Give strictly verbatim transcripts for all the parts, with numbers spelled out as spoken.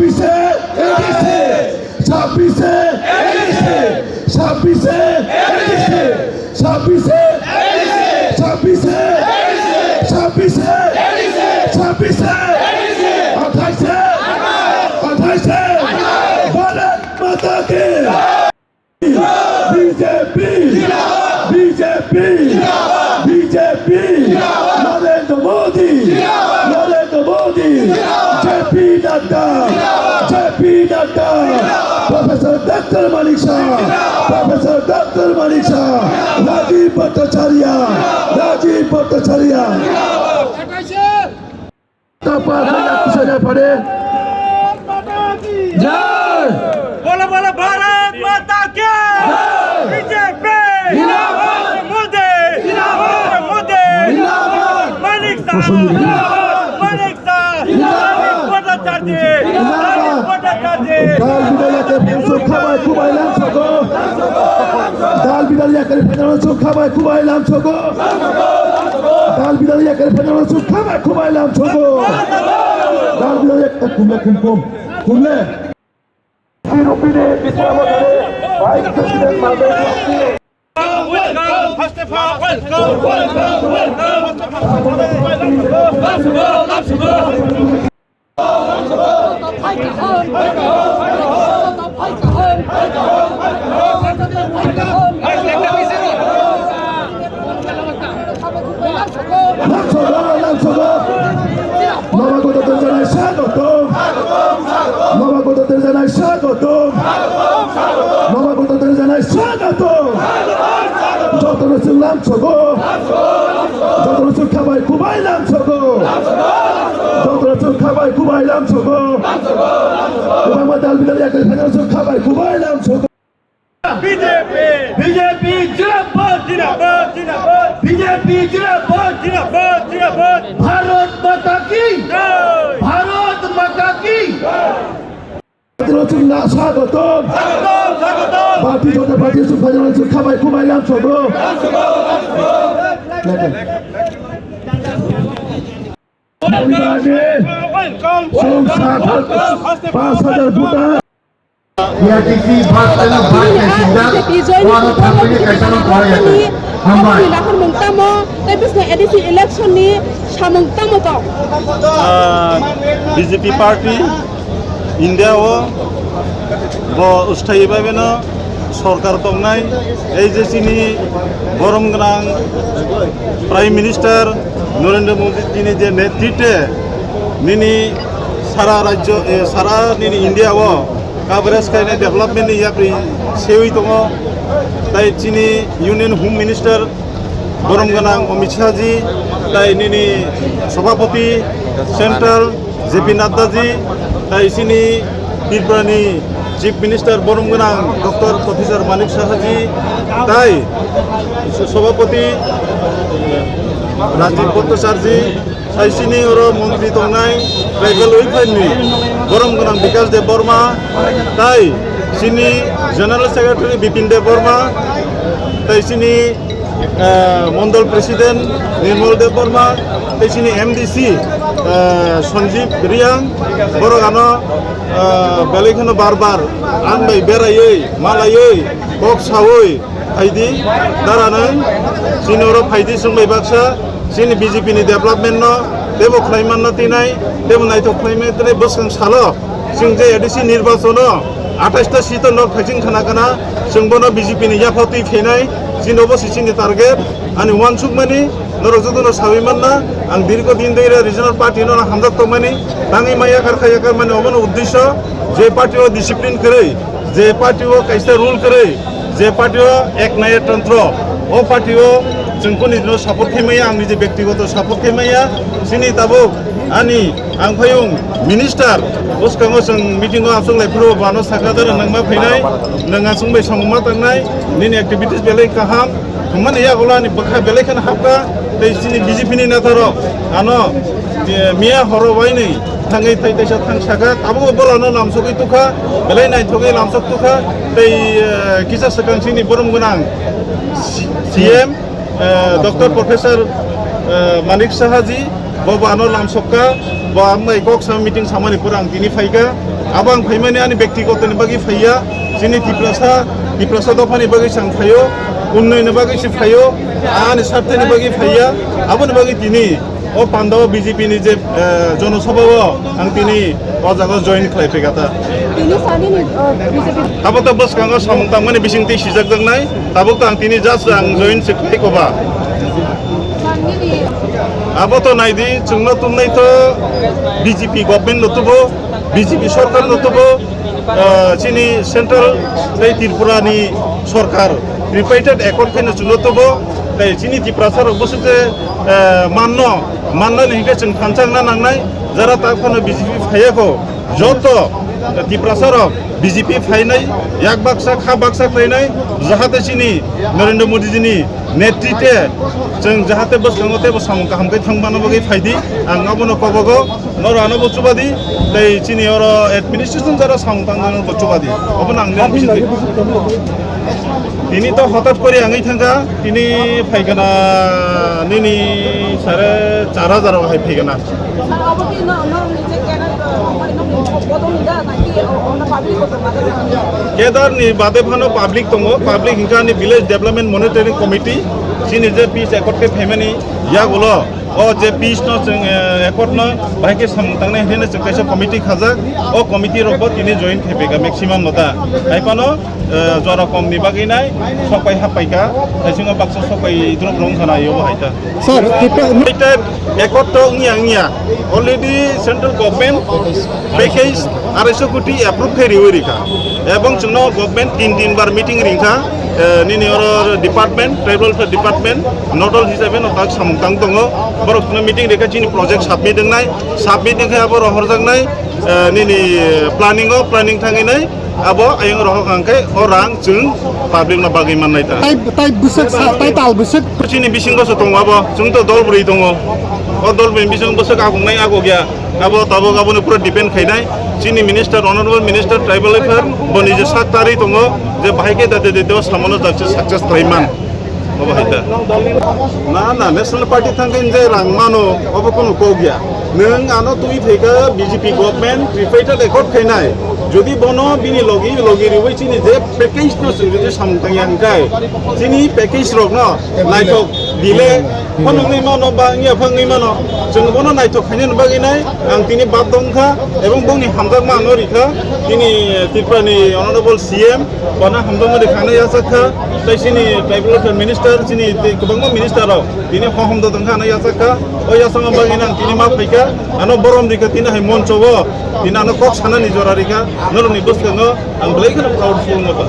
ছাব্বিশে এডিসি, ছাব্বিশে এডিসি, ছাব্বিশে এডিসি, ছাব্বিশে এডিসি, ছাব্বিশে এডিসি, ছাব্বিশে এডিসি, ছাব্বিশে এডিসি, আঠাইশে, আঠাইশে, ভারত মাতা কি। বিজেপি, বিজেপি, বিজেপি, নরেন্দ্র মোদি, নরেন্দ্র মোদি, জেপি নাড্ডা, জেপি Nadda, professor doctor Manik Saha, professor doctor Manik সাহা, রাজীব ভট্টাচার্য, রাজীব Bhattacharya. Tapa kaya kusanya pare. Jai. Bola bola Bharat Mata ki. Jai. B J P. Zindabad. Modi. Zindabad. Modi. Zindabad. Manik Saha. Zindabad. Manik Saha. Zindabad. Bhattacharya. Zindabad. Bhattacharya. Dal bidal yakar phainano sukha bai kubai lam sogo. Dal bidal yakar phainano sukha bai kubai lam sogo. Dal bidal yakar phainano sukha bai kubai lam sogo. Dal bidal yakar kumle kum kum. Kumle. Vice President Mardai. Welcome, first of all, welcome, welcome, welcome, first of all, welcome, welcome, welcome. Namagoto Terjanai swagotom. Namagoto Terjanai swagotom. Namagoto Terjanai swagotom. Jotono chwng lam sogo. Jotono chwng khabai kubai lam sogo. Jotono chwng khabai kubai lam sogo. Kwbangma dal bidal yakari phainano chwng khabai kubai lam sogo. B J P. B J P zindabad, zindabad, zindabad. B J P zindabad, zindabad, zindabad. Bharat Mata ki. Jai. Bharat Mata ki. Jotono chwng na swagotom. Swagotom, swagotom. Bharatiya Janata Party chwng phainano chwng khabai kubai lam sogo. Welcome. Welcome. Chwng saat pas hajar voter. A D C bus stand, bus passenger, B J P join wano thangwi kaisa no kora ya. Hambai. Hambai. Nahor mung tamo, tei bisna A D C election ni samung tamo tong. Ah, B J P party India o bo usthai bai beno sorkar tongnai, ei je chini borom gwnang Prime Minister Narendra Modi tini je netritwe nini sara rajyo, eh, sara nini India o coverage khainai development ni yapri sewi tongo, tai chini Union Home Minister borom gwnang Amit Shah ji, tai nini Sabhapati Central J P Nadda ji, tai chini Tripura ni Chief Minister borom gwnang Doctor Professor Manik Saha ji, tai Sabhapati Rajib Bhattacharya ji, tai chini oro montri tongnai tribal welfare ni borom gwnang Bikash Debbarma, tai chini General Secretary Bipin Debbarma, tai chini eh, Mondol President Nirmal Debbarma, tei chini M D C, eh, Sanjeev Reang, borok ano, eh, belai kheno bar bar ang bai beraiwi, malaiwi, kok sawi phaidi, daranwi chini oro phaidi chwng bai baksa chini B J P ni development no teibo khlai manna tinai, teibo naithok khlai manna tinai bwskang salo. Chwng je A D C nirbachono athais ta seat o nok phaising khana khana, chwng bono B J P ni yaphao twi phainai, chini obo se chini target. Ani uansukmani norok jotono sawi manna, ang dirgo din dei regional party no hamjak tongmani, tangwi ma yakar kha yakar mani obono uddesyo, je party o discipline kwrwi, je party o kaisa rule kwrwi, je party o ek naya tantro, o party o chwng kuni dino support khaimaya, ang nije bektigoto support khaimaya, chini tabuk ani ang phayung minister, bwskango chwng meeting o achuk lai phuru bo ano sakha dara nangma phainai, nang achuk bai samung ma tangnai, nini activities belai kaham, thumani yagulo ani bwkha belai kheno hapkha, tei chini B J P ni neta rok ano, eh, miya horo wainwi thangwi thai taisa thang saka, abo borok no lamsogwi tukha, belai naithogwi lamsok tukha, tei, eh, kisa swkang chini borom gwnang C M, eh, Doctor Professor, eh, Manik Saha ji, bo bo ano lamsokka, bo ang bai kok sam meeting samani pura ang tini phaikha, Abo ang phaimani ani byaktigotoni bagwi phaiya, chini Tiprasa, Tiprasa dophani bagwi se ang phaio, unnayoni bagwi se phaio, ani sarthani bagwi phaiya, aboni bagwi tini o pandao B J P ni je, eh, jonosabhao ang tini o jaga join khlai phikha ta. Tini sanini, eh, B J P. Abo to bwskango samung tangmani bisingtwi sijakjaknai, tabuk to ang tini just ang join se khlai koba. Abo to naidi, chwngno tumnai to B J P government no tubo, B J P sorkar no tubo, ah, chini central tei Tripura ni sorkar tripartite accord khaino chwngno tubo, tei chini Tiprasa rok bwswk je, ah, manno, mannani hinkhe chwng thansa wngna nangnai, jara tak phano B J P phaiya kho. Joto Tiprasa rok B J P phainai, yak baksa, kha baksa khlainai, jahate chini Narendra Modi jini netritwe chwng jahate bwskango teibo samung kaham khe thang mano bagwi phaidi, ang abono kobogo, noro ano bo chubadi, tei chini oro administration jara samung tang mano bo chubadi, obono ang nini bisingtwi. Tini to hotat kori angwi thangkha, tini phaikana nini sare char hajar o hai phaikana. Sir, abo ki no, no, ni je cadre, uh, company no, ni bodol ni da, na ki, uh, ono public bodol ma da? Cadre ni bade phano public tongo, public hinkha ni village development monitoring committee, chini je peace accord khe phaimani yagulo, o je peace no chwng, eh, accord no bahai khe samung tangnai hinwi chwng kaisa committee khajak, o committee rok bo tini join khai phaikha maximum no da. Hai phano eh, jora kom ni bagwi nai, sok pai hap pai ka, taisingo baksa sok pai drop rong sana yo bo hai ta. Sir, Tipra- United accord to wngya wngya, already central government package arai so koti approve khai riwi rikha, ebong chwngno government tin tin bar meeting ringkha, eh, nini oro department, tribal welfare department, nodal hisabe no tak samung tang tongo, borok chwngno meeting rikha chini project submit wngnai, submit wngkhe abo rohorjaknai, eh, nini planning o planning thangwi nai. Abo ayang rohok hwnkhe o rang chwng public no bagwi mannai ta. Tai, tai bwswk sa, tai tal bwswk. Chini bisingo se tongo abo, chwng to dol bwrwi tongo. O dol bwrwi bisingo bwswk agongnai agogya. Abo tabuk aboni pura depend khainai. Chini minister, honorable minister, tribal affair, bo nije sak tarwi tongo je bahai khe date date o samono jakse success khlai man. Obo hai ta. Na, na, National Party thangkhe je rang mano, obo kono kok ya. Nwng ano twi phaikha B J P government, tripartite accord khainai. Jodi bono bini logi, logi riwi chini je package no chwng jodi samung tangya hwnkhe, chini package rok no naithok dile phano wngwi mano ba wngya phano wngwi mano. Chwng bono naithok khainani bagwi nai ang tini bad dongkha ebong bongni hamjakma ano rikha. Tini Tripura ni Honorable C M, Bana hamjakma de khana yachak kha, tei chini tribal welfare minister, chini tei kwbangma minister rok tini ho hamjak tong kha, ano yachak kha, o yachakma bagwi nang tini ma phai kha, ano borom ri kha tini hai moncho o, tini ano kok sana ni jora ri kha, norok ni bwskango ang belai kheno proud feel wngkha.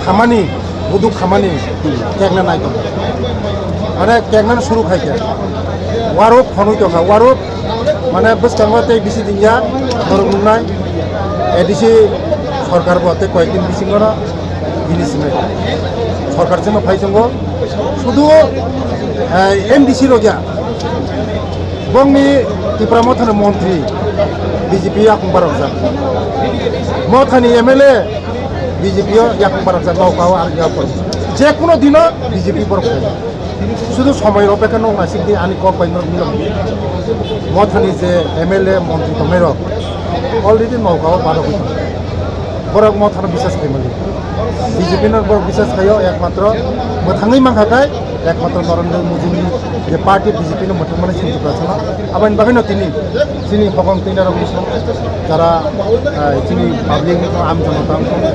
Khamani, buduk khamani, kekna nai tong. Mane kekna suru khai khe. Waruk phonui tong kha, waruk Mane bwskango tei bisi dingya borok nungnai A D C sorkar bo tei koyekdin bisingo no bini simi sorkar chwngno phai tongo. Sudu, eh, M D C rok ya bongni Tipra Mothani montri B J P yakung barokjak. Mothani M L A B J P o yakung barokjak, nokao ang yakung. Je kuno dino B J P borok phai. Sudu somoi rok bekha nok nasik di ani kok bai nok nilok. Mothani je M L A montri tongnai rok already nokao barok oi tongo. Borok Mothano bisas khai mali. B J P no borok bisas khaio ekmatro mwthangwi mankha khai ekmatro Narendra Modi ni je party B J P no mwthang mani sini Tiprasa no. Aboni bagwi no tini chini hokong twi narok ni jara, ah, chini public ni am jonota wngkha,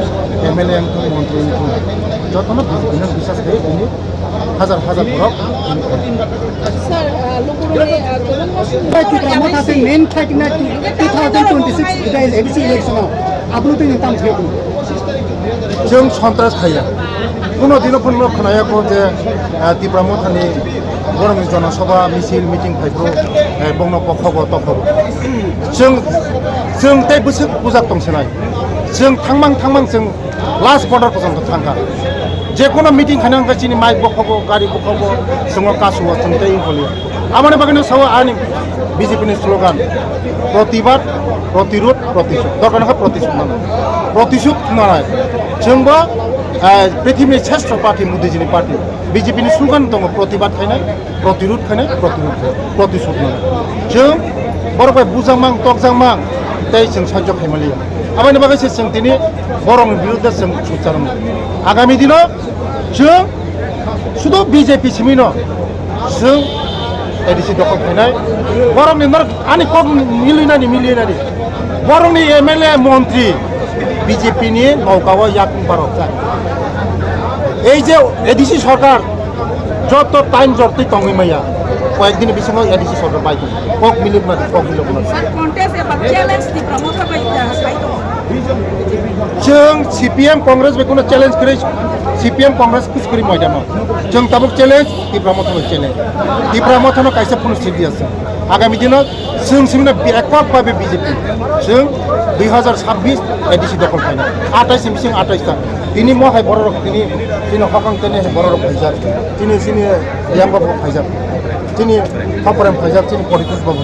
M L A wngkha, montri wngkha, jotono B J P no bisas khai tini. Hajar hajar borok. Sir, uh, lukurokni, uh, kwbangma sumung Bai Tipra Motha se main fight na two thousand twenty-six A D C election o. Aboni twi tam thwiya. Chwng sontras khaiya. Kuno dino phano khnaya kho je, uh, Tipra Mothani borokni jonosabha, misil, meeting phaiphuru, eh, bongno bokhogo tokhogo. Chwng, chwng tei bwswk bujak tong sinai. Chwng thangmang thangmang chwng Last quarter porjonto thangkha. Je kono meeting khaina wngkha chini mic bokhogo, gari bokhogo, chwngno kasuo, chwng tei wngkholio. Aboni bagwino sao ani B J P ni slogan, "Protibad, protirud, protishud." Dorkar wngkha protishud mano. Protishud manai. Chwngbo, eh, prithibini shrestho party, Modi jini party. B J P ni slogan tongo, protibad khainai. Protirud khainai, protirud khainai, protishud manai. Chwng borok bai bujakmang, tokjakmang, Tei chwng sahajyo khaimaliya. Aboni bagwi se chwng tini borokni birudhe chwng swngcharwng. Agami dino chwng sudu B J P simino chwng A D C dokhol khainai. Borokni norok ani kok milinani milinani. Borokni M L A montri B J P ni nokao yakung barokjak. Ei je A D C sorkar joto time jortwi tongwi maya. Koyekdini bisingo A D C sorkar bai tong. Kok milibna, kok milibna. Sir, contest eba challenge Tipra Motha bai, uh, sai tongo. Chwng C P M Congress bai kuno challenge kwrwi, C P M Congress kwrwi moidano. Chwng tabuk challenge, Tipra Motha bai challenge. Tipra Motha no kaisa phunu sidi ase. Agami dino chwng simina bi-, ekok babe B J P. Chwng dui hazar sabbish A D C dokhol khaina. Atais ni bising atais ta. Tini mo hai bororok tini, tini hokang tini bororok khaijak. Tini sini yang babu khaijak. Chini Thaprem khaijak, chini Poritosh babu.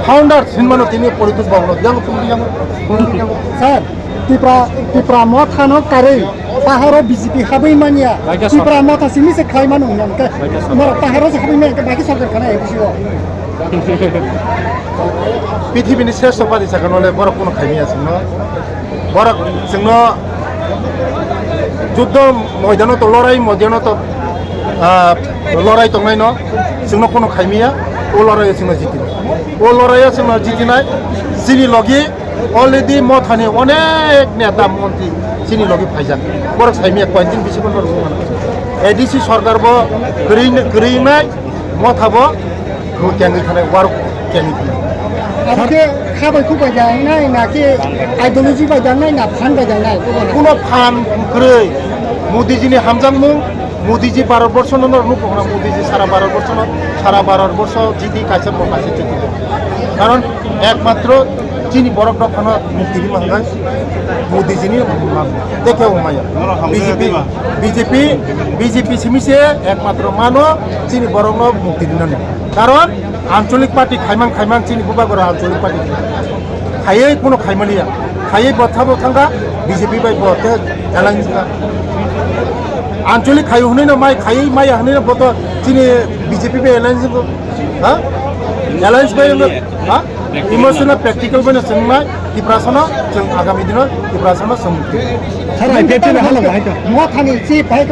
Founder hinmano tini Poritosh babu. Yang pun yang, pun yang. Sir, Tipra, Tipra Motha no karwi paharo B J P habwi manya. Baikha sir. Tipra Motha simi se khai mano hwnka. Baikha sir. Moro paharo se habwi manya, baki sorkar khana A D C o. Pithibini sreshto party sakano le borok kuno khaimaya singno. Borok chwngno juddo moidano to lorai moidano to, ah, lorai tongnaino chwngno kuno khaimaya, o loraio chwngno jitinai. O loraio chwngno jitinai, chini logi already Mothani onek neta montri chini logi phaijak. Borok saimaya koyekdin bisingo norok wngmano. A D C sorkar bo kwrwi, kwrwi wngnai, Motha bo Bo kengwi thanai, warok kengwi thanai. Abo khe kha bai khuk bai jangnai, na khe ideology bai jangnai, na phan bai jangnai? Kuno phan kwrwi. Modiji ni hamjakmung, Modiji Bharat borsho no nukho na, Modiji sara Bharat borsho no, sara Bharat borsho jiti kaisa bo kaisa jiti. Karon ekmatro chini borok rok phano mukti rima hwnkhai Modiji ni mang. Tei khe wngmaya. B J P, B J P, B J P simi se ekmatro mano chini borok no mukti rina no. Karon Anchalik party khaimang khaimang chini bubagora Anchalik party khaiwi kuno khaimaliya. Khaiwi botha bo thangkha B J P bai bo te alliance kha. Anchalik khaio hwnwi no mai khaiwi maya hwnwi no boto chini B J P bai alliance ko. Ha? Alliance bai no, ha? Emotional practical bai no chwng mai Tiprasano chwng agami dino Tiprasano chwng. Sir, I P F T ni halok hai to. Mothani chief hai